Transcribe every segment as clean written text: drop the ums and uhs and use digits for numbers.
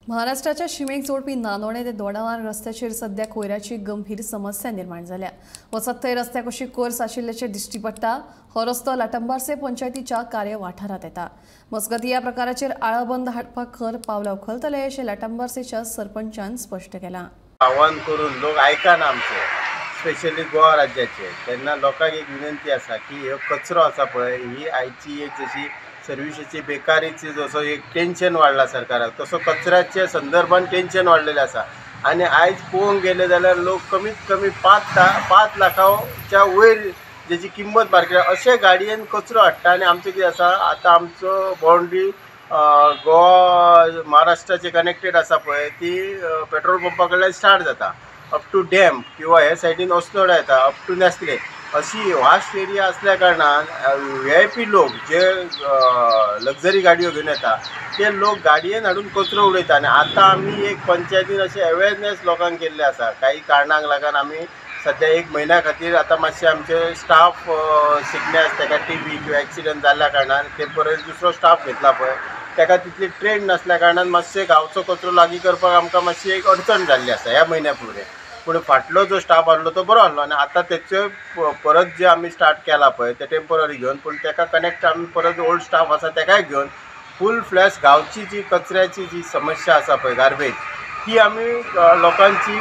महाराष्ट्राच्या शिमेक जोडपी नानोडे ते दोडामार्ग रस्त्याचेर सध्या कोयराची गंभीर समस्या निर्माण जाल्या। वचत थंय रस्त्या कुशीक कोयर साचिल्ल्याचें दिश्टी पडटा। हो रस्तो लाटंबार्से पंचायतीच्या कार्य वाठारांत येता। मजगतीं ह्या प्रकाराचेर आळाबंद हाडपाक खर पावलां उखलतले अशें लाटंबार्सेच्या सरपंचान स्पश्ट केलां। आव्हान करून लोक आयकना आमचें, स्पेशली गोवा राज्याचे, तेन्ना लोकांक एक विनंती आसा की हो कचरो आसा पळय, ही आयची एक जशी सर्विसेची बेकारीची जसो एक टेन्शन वाडला सरकाराक, तसो कचऱ्याच्या संदर्भान टेन्शन वाडलेलें आसा। आनी आयज पळोवंक गेले जाल्यार लोक कमीत कमी 5 लाखाच्या वयर जेची किंमत मार्केटाक अशे गाडयेन कचरो हाडटा। आनी आमचें कितें आसा, आतां आमचो बाउंड्री गोवा महाराष्ट्राचे कनेक्टेड आसा पळय, ती पेट्रोल पंपा कडल्यान स्टार्ट जाता अप टू डॅम किंवा हे सायडीन अस्नोडा येता अप टू नेस्ले, अशी वास्ट एरिया असल्या कारणान VIP लोक जे लक्झरी गाडयो घेवन येता ते लोक गाडयेन हाडून कचरो उडयता। आनी आतां आमी एक पंचायतीन अशें अवेरनेस लोकांक केल्लें आसा, काही कारणांक लागून आमी सद्या एक म्हयन्या खातीर आतां मातशें आमचे स्टाफ सिकनेस, ताका TB किंवा एक्सिडंट जाल्ल्या कारणान टेम्पररी दुसरो स्टाफ घेतला पळय, ताका तितली ट्रेन नासल्या कारणान मातशें गांवचो कचरो लागीं करपाक आमकां मातशी एक अडचण जाल्ली आसा ह्या म्हयन्या फुडें। पूण फाटलो जो स्टाफ आहलो तो बरो आहलो आनी आतां तेचे परत जे आमी स्टार्ट केला पळय ते टेम्पररी घेवन, पूण ताका कनेक्ट आमी परत ओल्ड स्टाफ आसा ताकाय घेवन फूल फ्लॅश गांवची जी कचऱ्याची जी समस्या आसा पळय गार्बेज, ती आमी लोकांची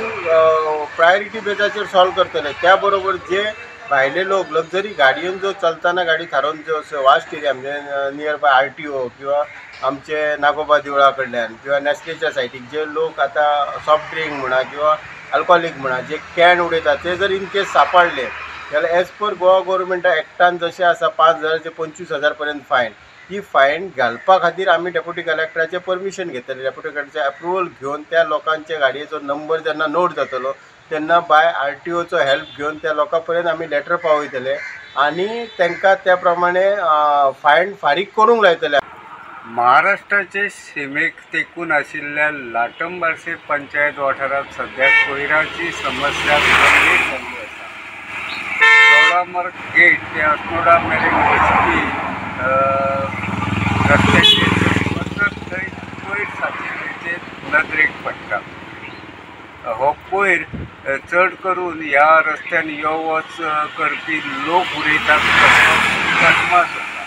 प्रायोरिटी बेजाचेर सॉल्व करतले। त्या बरोबर जे भायले लोक लक्झरी गाडयेन जो चलतना गाडी थारोवन जो वास्ट एरिया म्हणजे नियर बाय RTO किंवा आमचे नागोबा देवळा कडल्यान किंवा नेस्लेच्या सायडीक जे लोक आतां सॉफ्ट ड्रिंक म्हणा किंवा अल्कोहोलीक म्हणा जे can उडयतात ते जर इन केस सापडले जाल्यार एज पर गोवा गव्हर्मेंटा एक्टान जशें आसा 5,000 ते 25,000 पर्यंत फायन, ही फायन घालपा खातीर आमी डेप्युटी कलेक्टराचें परमिशन घेतले। डेप्युटी कलेक्टराचें अप्रुवल घेवन त्या लोकांच्या गाडयेचो नंबर जेन्ना नोट जातलो तेन्ना बाय RTOचो हेल्प घेवन त्या लोकां पर्यंत आमी लेटर पावयतले आनी तांकां त्या प्रमाणे फायन फारीक करूंक लायतले। महाराष्ट्राचे शिमेक तेकून आशिल्ल्या लाटंबार्से पंचायत वाठारांत सद्या कोयराची समस्या गंभीर जाल्ली आसा। दोडामार्ग गेट ते अस्नोडा मेरेन वचपी रस्त्याचेर वचत थंय कोयर साचिल्ल्याचें नदरेक पडटा। हो कोयर चड करून ह्या रस्त्यान यो वच करपी लोक उडयतात तसो अदमास आसा।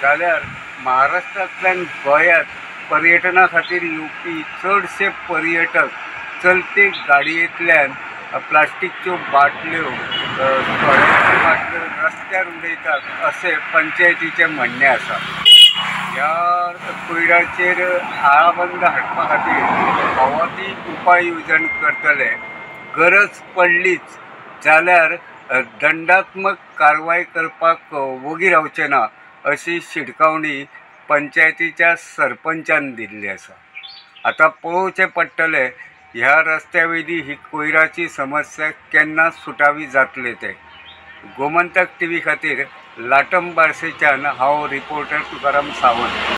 जाल्यार महाराष्ट्रांतल्यान गोंयांत पर्यटना खातीर येवपी चडशे पर्यटक चलते गाडयेंतल्यान प्लास्टिकच्यो बाटल्यो, सोऱ्याच्यो बाटल्यो रस्त्यार उडयतात अशें पंचायतीचें म्हणणें आसा। ह्या कोयराचेर आळाबंद हाडपा खातीर फावो ती उपाय येवजण करतले। गरज पडलीच जाल्यार दंडात्मक कारवाय करपाक वोगी रावचे ना अशी शिटकावणी पंचायतीच्या सरपंचान दिल्ली आसा। आतां पळोवचें पडटलें ह्या रस्त्या वयली ही कोयराची समस्या केन्ना सुटावी जातली तें। गोमंतक TV खातीर लाटंबार्सेच्यान हांव रिपोर्टर तुकाराम सावंत।